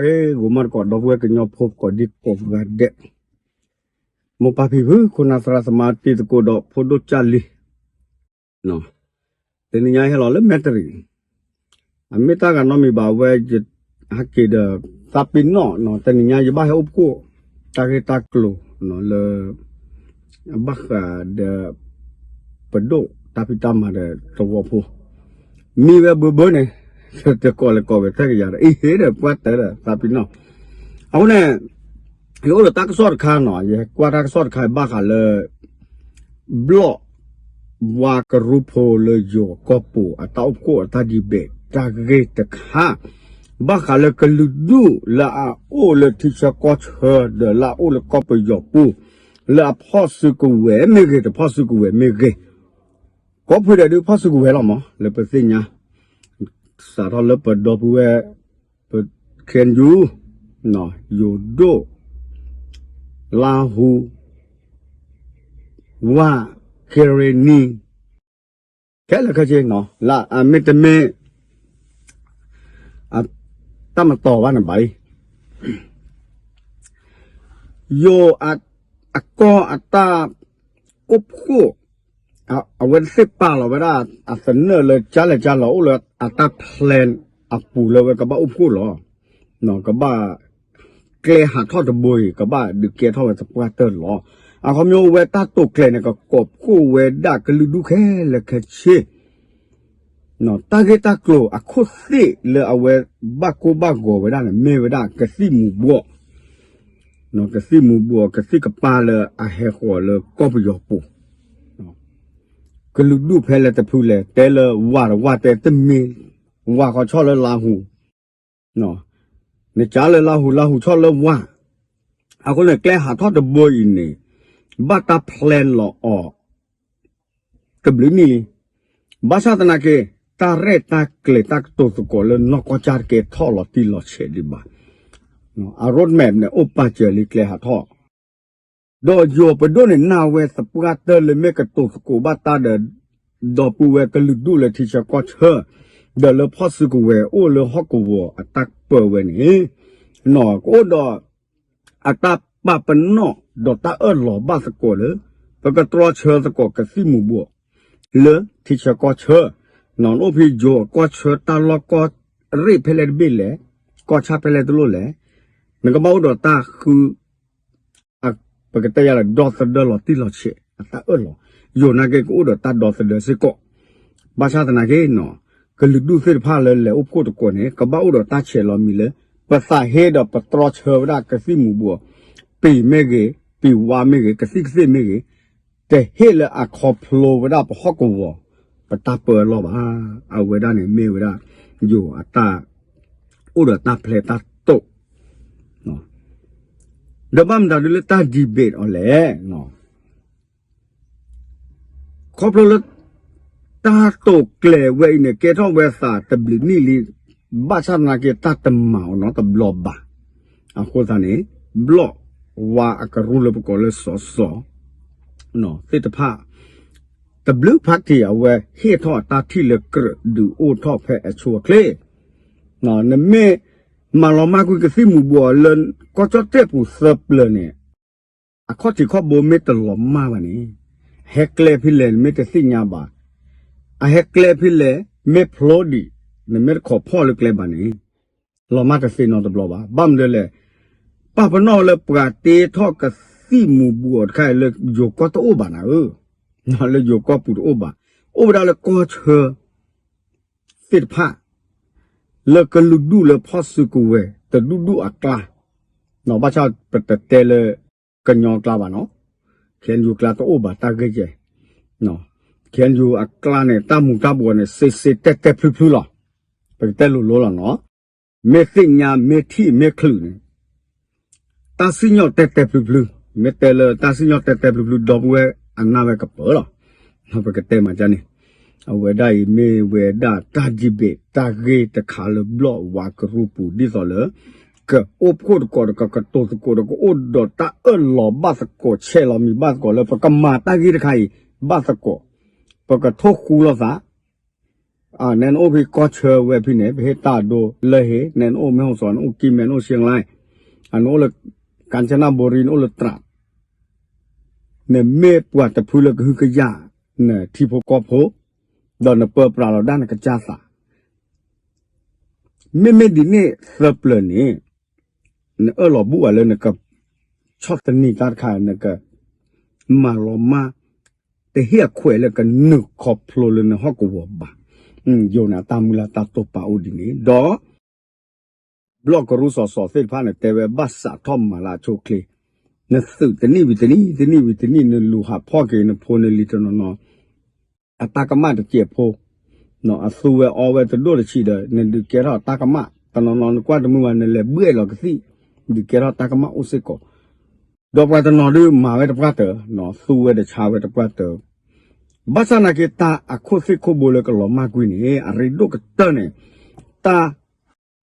ဟဲဂီၤမးတကိး ဒီပုၢ်ဝဲၢ်ကညီဖိကိးဒံကိးဂၤဒဲး, မိၢ်ပၢ်ဖံဖု ခိၣ်နၢ်သရၣ်သမါ တံၤသကိးဒီးဖိဒိၣ်ကၢ်လံၤ, တနံၤညါဟဲလီၤလၢမဲၣ်တရံး, အမ့ၢ်တၢ်ဂၤနီတမံၤဘၣ် အဝဲ ဟဲက့ၤဒီး သးပ့ၤနီၣ်နီၤ တနံၤညါယဘၣ်ဟဲအိၣ်ဖှိၣ် တၢ်ဂ့ၢ်တၢ်ကျိၤနီၤလၢ ဘၣ်ဃးဒီး ပဒိၣ်တၢ်ဖံးတၢ်မၤဒီးသဝီဖိ မံဝဲဘၢဘၢန့ၣ် တကိးလဲၤကိးဝဲထဲကယၤဒီး အံၤဟ့ၣ်ဒီး ပှၤတၢ်ဒီးသးပ့ၤနီၣ်, အဃိန့ၣ် ယအိၣ်ဒီးတၢ်ကစီၣ်တခါနီၤ ယကွၢ်တၢ်ကစီၣ်တခါဘၣ်ဃးလၢ ဘျီၣ် ဝါကရူဖိလၢယိၤကီၢ်ပူၤ အတၢ်အိၣ်ဖှိၣ်အတၢ်ဒံးဘ့ၣ် တၢ်ဂ့ၢ်တခါ ဘၣ်ဃးလၢကလုာ်ဒူၣ်လၢအအိၣ်လၢထံဆၢကီၢ်ဆၢ ဒီးလၢအအိၣ်လၢကီၢ်ပယီၤပူၤ လၢအဖီၣ်စုကဝဲၤမ့ၢ်ဂ့ၤ တဖီၣ်စုကဝဲၤမ့ၢ်ဂ့ၤ, ကိးဖုဒဲးဒုးဖီၣ်စုကဝဲၤလီၤမး လၢပသ့ၣ်ညါ စးထီၣ်လၢပဒီပုၢ်ဝဲၢ် ပ ခ့ၣ်အဲၣ်ယူၣ် ယိၤဒိၣ် လါဟူ ဝါ ကရ့ၣ်နံၤ ခဲလၢာ်ခဲဆ့ လၢအမ့တမ့ၢ် တၢ်မတီၤဘၣ်န့ၣ်ဘၣ်အံၤ ယိၤ အကီၢ်အတၢ်အိၣ်ဖှိၣ် အဝဲသ့ၣ်ပာ်လီၤဝဲဒၣ် အသနၢၣ်လၢကၢလဲၤကၢလီၤ အိၣ်လၢအတၢ် plan အပူၤလၢဝဲကဘၣ်အိၣ်ဖှိၣ်လီၤ. ကဘၣ် ကျဲဟးထီၣ်တဘိအံၤ ကဘၣ်ဒုးကဲထီၣ်ဝဲသပှၢ်တၢၢ်လီၤ. အခီပညီဝဲတၢ်တိာ်ကျဲၤန့ၣ် ကကိးဖှိၣ်ဝဲဒၣ်ကလုာ်ဒူၣ်ခဲလၢာ်ခဲဆ့ တၢ်ဂ့ၢ်တၢ်ကျိၤအခိၣ်သ့ၣ်လၢအဝဲဘၣ်ကိၢ်ဘၣ်ဂီၤဝဲဒၣ်န့ၣ် မ့ၢ်ဝဲဒၣ်ကသံၣ်မူၤဘှီး, ကသံၣ်မူၤဘှီး ကသံၣ်ကပၤလၢအဟဲဃီၤလၢကီၢ်ပယီၤပူၤ, ကလုာ်ဒူၣ်ဖဲလဲၣ်တဖုလဲၣ် တဲလၢဝါတဝါတဲတမ့ၢ်, ဝါဃီဆီၣ်လၢလါဟူ နကၢလၢလါဟူ လါဟူဆီၣ်လၢဝါ, အဃိန့ၣ် ကျဲဟးထီၣ်တဘိအံၤန့ၣ် ဘၣ်တၢ် plan လီၤအီၤ တဘျုးနံၣ်လံ. ဘၣ်ဆၣ်သနာ်က့ တၢ်ရဲၣ်တၢ်ကျဲၤတၢ်ကတိၤသကိးလၢနီၢ်ကီၢ်ကၢ်တကဲထီၣ်လီၤတံၢ်လီၤဆဲးဒံးဘၣ်. အ roadmap န့ၣ် အိၣ်ပာ်စၢၤလံကျဲဟးထီၣ် ဒီးယိၤပဒိၣ်န့ၣ် နာ်ဝဲသပှၢ်တၢၢ်လၢမ့ၢ်ကတိၤသကိးဘၣ်တၢ်ဒီး ဒီပုၢ်ဝဲၢ်ကလုာ်ဒူၣ်လၢထံဆၢကီၢ်ဆၢ ဒီးလၢဖီၣ်စုကဝဲၤအိၣ်လၢဟီၣ်ကဝီၤအတၢ်ပၢဝဲန့ၣ် ကအိၣ်ဒီး အတၢ်ပာ်ပနီၣ်ဒီးတၢ်အၢၣ်လီၤဘၣ်သကိးလၢ ပကတြီဆၢသကိးကသံၣ်မူၤဘှီး လၢထံဆၢကီၢ်ဆၢ, နအိၣ်ဖဲယိၤကီၢ်ဆၢတၢ်လီၢ်ကီၢ်ရ့ၣ်ဖဲလဲၣ်တဘ့ၣ်လဲၣ်, ကီၢ်ဆၣ်ဖဲလဲၣ်တလိၣ်လဲၣ်, နကဘၣ်အိၣ်ဒီးတၢ်ဃု ပကတဲယၤလၢ ဒီသဒၢလီၤတံၢ်လီၤဆဲး အတၢ်အၢၣ်လီၤ, ယိၤနာ်က့ကအိၣ်ဒီးတၢ်ဒီသဒၢစ့ၢ်ကီး, ဘၣ်ဆၣ်သနာ်က့နီၤ, ကလုာ်ဒူၣ်သ့ၣ်တဖၣ်လၢလဲၤအိၣ်ဖှိၣ်သကိးန့ၣ် ကဘၣ်အိၣ်ဒီးတၢ်ဆဲးလီၤမံၤလၢ ပသးဟ့ဒီးပတြီဆၢဝဲဒၣ်ကသံၣ်မူၤဘှီး, ပံၤမ့ၢ်ဂ့ၤ, ပံၤဝါမ့ၢ်ဂ့ၤ, ကသံၣ်ကသ့ၣ်မ့ၢ်ဂ့ၤ, တဟ့ၣ်လၢအခီဖျိဝဲဒၣ်ပဟီၣ်ကဝီၤ ပတၢ်ပၢအလီၢ်ဘၣ်. အဝဲဒၣ်န့ၣ်မ့ၢ်ဝဲဒၣ် ယိၤအတၢ် အိၣ်ဒီးတၢ် plan တၢ်တိာ် ဒီးဘၣ်မတၤဒုးလၢတၢ် debate အီၤလဲၣ်. ခီဖျိလၢ တၢ်တိာ်ကျဲၤဝဲအံၤန့ၣ် ကဲထီၣ်ဝဲသးတဘျုးနံၣ်လံ, ဘၣ်ဆၣ်သနာ်က့ တၢ်တမၤအီၤနီတဘျီဘၣ်. အဃိသတးန့ၣ် ဘျီၣ်ဝါအကရူၢ်လၢပကိးလၢစီၤစီၤ သ့ၣ်တဖၣ် တဘျုး party အဝဲဟ့ၣ်ထီၣ်အတၢ်ထံၣ်လၢကြၢးဒုးအိၣ်ထီၣ်ဖဲအဆိအချ့, နမ့ၢ်မၤလီၤမၢ်ကွံာ်ကသံၣ်မူၤဘှီးလၢကီၢ်ကၠီၣ်တဲၣ်ပူၤသၢပျၢၤန့ၣ် အခီၣ်ထံးခီၣ်ဘိမ့ၢ်တလီၤမၢ်ဘၣ်န့ၣ် ဟဲကျဲဖဲလဲၣ် နမ့ၢ်တသ့ၣ်ညါဘၣ်, အဟဲကျဲဖဲလဲၣ် မ့ၢ်ဖျိဒံး နမ့ၢ်တခိးဖီၣ်လၢကျဲဘၣ်န့ၣ် လီၤမၢ်တသ့နီတဘျီဘၣ်. ဘၣ်မနုၤလဲၣ်, ပာ်ပနီၣ်လၢပှၤတ့ထီၣ်ကသံၣ်မူၤဘှီးတခါအံၤလၢယိၤကီၢ်တအိၣ်ဘၣ်နၤဧၢ, လၢယိၤကီၢ်ပူၤတအိၣ်ဘၣ်, အိၣ်ဝဲဒၣ်လၢကီၢ်ဆၢ သ့ၣ်တဖၣ် လၢကလုာ်ဒူၣ်လၢဖီၣ်စုကဝဲၤ တဒူၣ်ဒူၣ်အကျါ, ဘၣ်ဆၣ်ပတတဲလၢကညီအကျါဘၣ်နီၤ, KNU အကျါတအိၣ်ဘၣ်တၢ်ဂ့ၢ်ကဲ, KNU အကျါန့ၣ် တၢ်မူၤတၢ်ဘှီးန့ၣ် စ့စ့တဲတဲဖျုဖျုလီၤ. ပကတဲလိၤလိၤလီၤနီၤ, မ့ၢ်သ့ၣ်ညါမ့ၢ်ထံၣ်မ့ၢ်ချုးန့ၣ် တၢ်စံၣ်ညီၣ်တဲတဲဖျုဖျု, မ့ၢ်တဲလၢတၢ်စံၣ်ညီၣ်တဲတဲဖျုဖျု ဒီပုၢ်ဝဲၢ်အနၢ်ဝဲကပၢၤလီၤ. ပကတဲမးန့ၣ်, အဝဲဒၣ်အံၤမ့ၢ်ဝဲဒၣ်တၢ် debate တၢ်ဂ့ၢ်တခါလၢဘျီၣ်ဝါကရူၢ်ပူၤ ဒ်သိးလၢ ကအိၣ်ဖှိၣ်သကိးဒီးကကတိၤသကိးဒီး ကအိၣ်ဒီးတၢ်အၢၣ်လီၤဘၣ်သကိးဆဲးလီၤမံၤဘၣ်သကိးလၢ ပကမၤတၢ်ဂ့ၢ်တခါအံၤဘၣ်သကိး, ပကထိၣ်ဃူလိာ်သး နအိၣ်ဖဲကီၢ်ဆၢဝဲဖဲန့ၣ် ပဟ့ၣ်တၢ်အဒိလၢဟ့ၣ်, နအိၣ်မဲၣ်ဟီၣ်စီၤ, နအိၣ်ကံၢ်မဲၣ်, နအိၣ်ရှ့ၣ်ကၠဲၣ်, နအိၣ်လၢ ကၣ်စနၣ်ဘူရံၤ, နအိၣ်လၢတြး, နမ့ၢ်ပှၤတဖုလၢကဟုကယာ် နထံဖိကီၢ်ဖိ, ဒီးနပၢပြးလီၤဒၣ်နကစၢ်သး မ့မ့ၢ်ဒ်န့ၣ်သၢပျၢၤန့ၣ် နအၢၣ်လီၤဘူၣ်ဘၣ်လၢနက ဆီၣ်သနံးတၢ်တခါ နကမၤလီၤမၢ် တဟ့ၣ်အခွဲးလၢကနုာ်ခီဖျိလၢနဟီၣ်ကဝီၤဘၣ်. ယိၤန့ၣ် အတၢ်မုၢ်လၢ်တၢ်တိာ်ပာ်အိၣ်ဒ်န့ၣ်ဒီး ဘျီၣ်ကရူၢ်စီၤစီၤသ့ၣ်တဖၣ်န့ၣ် တဲဝဲဘၣ်စးထီၣ်မၤလၢအဆိအချ့, နသုးတနံၣ်ဝံၤတနံၣ် တနံၣ်ဝံၤတနံၣ် နလူၤဟးဖီၣ်က့ၤနဖိနလံၤတနီၤနီၤ အတၢ်ကမၣ်တစဲးဖိ, အသူဝဲအီဝဲတဒိၣ်တဆံးဒီး နဒုးကဲထီၣ်တၢ်ကမၣ်, တနီၤနီၤနကွၢ်တမုာ်ဘၣ် နလဲၤဘှဲၣ်လီၤကသံၣ်, ဒုးကဲထီၣ်တၢ်ကမၣ်အိၣ်စ့ၢ်ကီး, ဒီးပှၤတနီၤဒုးမၤဝဲတပှၢ်တၢၢ်, သူဝဲဒီးဆါဝဲတပှၢ်တၢၢ်, ဘၣ်ဆၣ်သနာ်က့တၢ်အခိၣ်သ့ၣ်ခိၣ်ဘိလၢကလီၤမၢ်ကွံာ်န့ၣ် အရ့ဒိၣ်ကတၢၢ်န့ၣ် တၢ်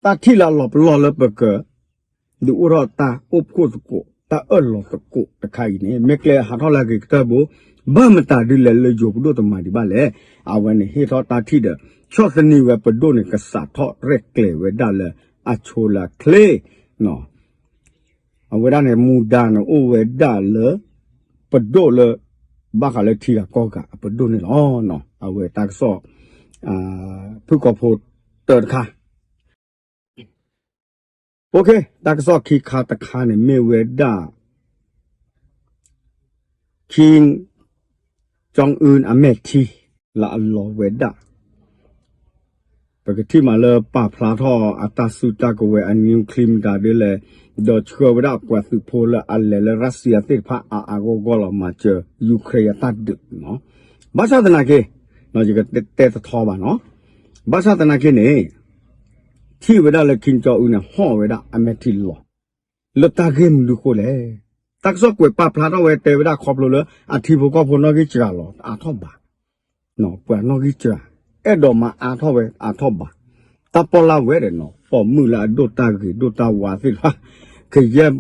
တၢ်ထံၣ်လၢအလီၤပလီၢ်လၢပက ဒုးအိၣ်ထီၣ်တၢ်အိၣ်ဖှိၣ်သကိး တၢ်အၢၣ်လီၤသကိးတခါအံၤန့ၣ် မ့ၢ်ကျဲဟးထီၣ်လၢအဂ့ၤကတၢၢ်ဘိ, ဘၣ်မတၤဒုးလဲၤလၢယိၤပဒိၣ်တမၤဒံးဘၣ်လဲၣ်. အဝဲန့ၣ်ဟ့ၣ်ထီၣ်တၢ်ထံၣ်ဒီး ဆီၣ်သနံးဝဲပဒိၣ်န့ၣ် ကစးထီၣ်ရဲၣ်ကျဲၤဝဲဒၣ်လၢအဆိလၢအချ့ အဝဲဒၣ်န့ၣ် မူဒါန့ၣ်အိၣ်ဝဲဒၣ်လၢ ပဒိၣ်လၢ ဘၣ်ဃးလၢထံဂၤကီၢ်ဂၤအပဒိၣ်န့ၣ်လီၤ. အဝဲတၢ်ကစီၣ် ဖုၣ်ကိာ်ဖိတၢတခါ တၢ်ကစီၣ်ခံခါတခါန့ၣ်မ့ၢ်ဝဲဒၣ် Kim Jong Un အမဲာ်ထံ လၢအလီၤဝဲဒၣ် ပကထံၣ်မးလၢပာ်ဖျါထီၣ်အတၢ်စုတၢ်ကဝဲၤအ nuclear မတၤဒ်လဲၣ်, ဒီးဆှၢဝဲဒၣ်ပှၤသုးဖိလၢအလဲၤလၢ Russia သ့ၣ်တဖၣ်အါအါဂီၢ်ဂီၢ်လီၤ မၤစၢၤ Ukraine အတၢ်ဒုး, ဘၣ်ဆၣ်သနာ်က့ ယကတဲတထီဘၣ်နီၤ, ဘၣ်ဆၣ်သနာ်က့န့ၣ် ထံၣ်ဝဲဒၣ်လၢ Kim Jong Un န့ၣ် ဟီၣ်ဝဲဒၣ်အမဲာ်ထံလီၤ လၢတၢ်ဂ့ၢ်မနုၤဃိလဲၣ်. တၢ်ကစီၣ်ကွဲးပာ်ဖျါထီၣ်ဝဲတဲဝဲဒၣ်ခီဖျိလၢ အထံဖိကီၢ်ဖိနီၣ်ဂံၢ်စှၤလီၤ အါထီၣ်ဘၣ်, ပှၤနီၣ်ဂံၢ်စှၤ အဲၣ်ဒိးမၤအါထီၣ်ဝဲအါထီၣ်ဘၣ်, တၢ်ပီၣ်လၢ်ဝဲဒီးနီၤ ပိာ်မုၣ်လၢအဒိၣ်တၢ်ဂ့ၤဒိၣ်တၢ်ဝါသ့ၣ်တဖၣ် ကယဲၢ်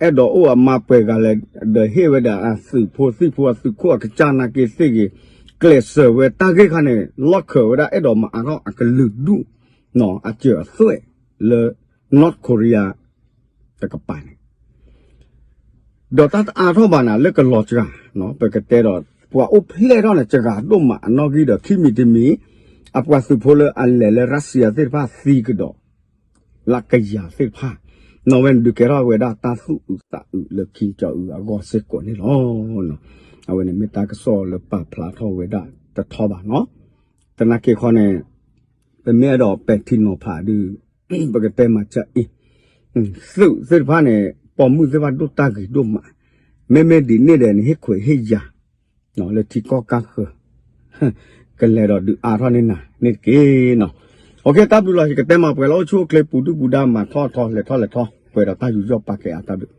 အဲၣ်ဒိးအိၣ်အမၤပှဲၤဂၤလဲၣ်, ဒီးဟ့ၣ်ဝဲဒၣ်အသုးဖိသံၣ်ဖိအသုးခိၣ်အကစၢ်နာ်က့သ့ၣ်ဂ့ၤ, ကျဲးစၢးဝဲတၢ်ဂ့ၢ်ခါန့ၣ် လီၢ်ခၢးဝဲဒၣ်အဲၣ်ဒိးမၤအါထီၣ်အကလုာ်ဒူၣ်, အစၢၤအသွဲၣ်လၢ North Korea တကပၤန့ၣ် ဒီးတၢ်တအါထီၣ်ဘၣ်န့ၣ် လၢကလီၤစှၤ, ပကတဲဒီး ပှၤအိၣ်ဖျဲၣ်ထီၣ်န့ၣ် စှၤဒိၣ်မးအနီၣ်ဂံၢ်ဒီး ခံမံၤတမံၤ အပှၤသုးဖိလၢအလဲၤလၢ Russia သ့ၣ်တဖၣ်သံကဒီး လၢကယၤသ့ၣ်တဖၣ်, နီၢ်ဝဲန့ၣ်ဒုးကဲထီၣ်ဝဲဒၣ်တၢ်သူၣ်အုးသးအုးလၢ Kim Jong Un အဂီၢ်စ့ၢ်ကီးန့ၣ်လီၤ. အဝဲန့ၣ်မ့ၢ်တၢ်ကစီၣ်လၢပာ်ဖျါထီၣ်ဝဲဒၣ်တထီဘၣ်နီၤ, သနာ်က့ဃီန့ၣ် ပမ့ၢ်အဲၣ်ဒိးပဲာ်ထံနီၤဖးဒုး ပကတဲမၤစၢၤအံၤ, သုးသ့ၣ်တဖၣ်န့ၣ် ပိာ်မုၣ်သ့ၣ်တဖၣ်ဒိၣ်တၢ်ဂ့ၤဒိၣ်မး, မ့မ့ၢ်ဒ်န့ၣ်ဒီး နဟ့ၣ်ခွဲးဟ့ၣ်ယာ် လၢထံကီၢ်ကၢ်ဃၢၤ ကလဲၤဒီးဒုးအါထီၣ်န့ၢ်နၤန့ၣ်တက့ၢ်နီၤ. တၢ်ဘျုးလီၤ ယကတဲမၤပှဲၤလၢအိၣ်ဆူၣ်အိၣ်ချ့ပူၤဒုၣ်ပူၤဒါ မၤထီၣ်ထီလဲၤထီၣ်လဲၤထီ ပှဲၤဒီးတၢ်ယူးယီၣ်ပာ်ကဲအါ တၢ်ဘျုး